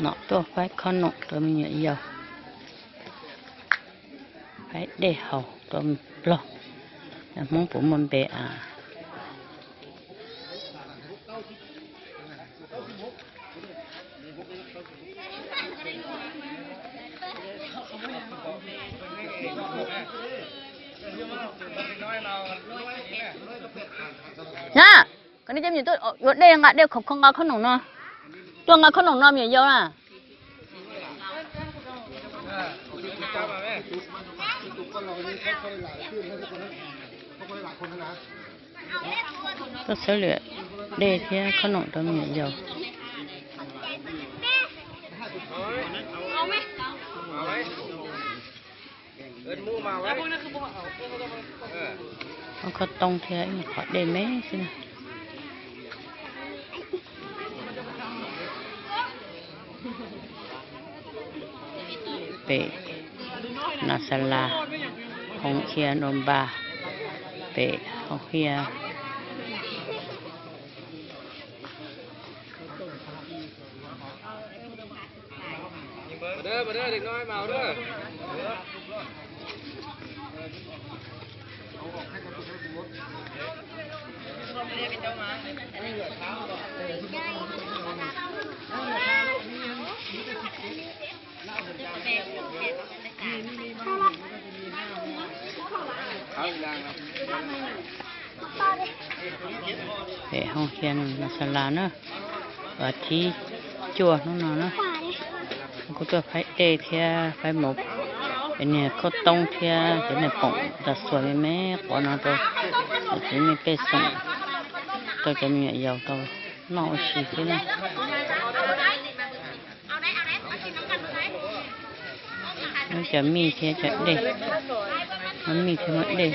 Nom tuaj faib khob noom rau me nyuam yaus, faib dej haus rau Nplog, Hmoob puas muaj npe a? Na, kom nej cov me nyuam tuaj yuav dej, nqa dej khob, nqa khob noom no, tuaj nqa khob noom no me nyuam yaus na. Tuaj txhawb liam dej thiab khob noom rau me nyuam yaus. Muaj khob tooj thiab ib qhov dej me xwb na. Pem Nas Xas Las, Hoo Hia Nro Npas, pem Hoo Hia. Pem Hoo Hia Nas Xas Las na, vas thib cuaj hnub no na, kuj tuaj faib dej thiab faib mov, niag khob tooj thiab cov niag poom tas xuas me me quav no rau txiv neej pej xeem, rau cov me nyuam yaus tau noj ua si xwb na. Muab cov mij thiab cov dej, muab mij thiab muab dej.